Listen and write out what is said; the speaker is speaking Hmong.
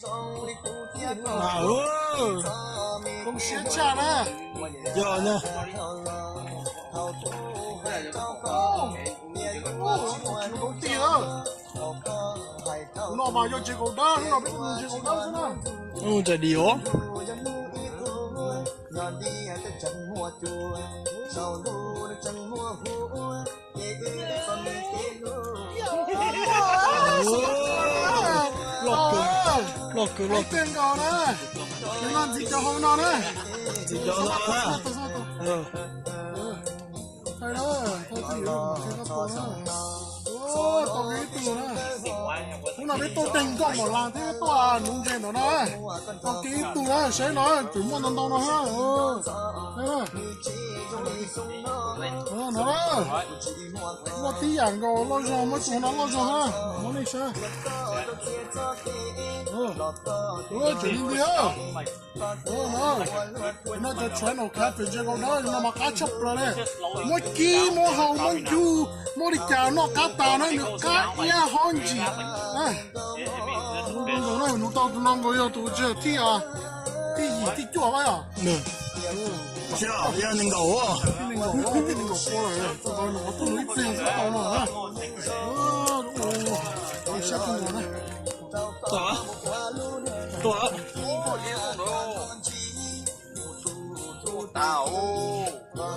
Zoo siab tshaj na. Yog na. Tus no mas yog tsev kaus dawb, hnub no peb mus tsev kaus dawb xwb na. Mus tsev dim os. Loj kawg, loj kawg, loj kawg. Ntxiv cov hau no na. Ntxiv cov hau no na. Tau kiag ib tug na. Hnub no peb tuaj deeg nkauj mom las thiab tuaj nuv ntses ntawm no. Tau kiag ib tug na, saib no, tseem muaj ntau ntau no thiab. No na, muaj tib yam nkaus, loj zog, muab tus no loj zog na, muab nej saib. Tseem li ntawd. No cov tshuav nraum khav fem ntses kaus dawb no mas qab tshaj plaws li. Muab kib, muab hau, muab ncug, muab li cas noj qab tas na, nws qab iab hob ntsim. Nuv tau tus no nkaus yog tus thib, thib yim thib cuaj yom. Yog nees nkaum, nees nkaum pua lawm, tus no nws qhov tuaj nuv ib pliag xwb tau no na.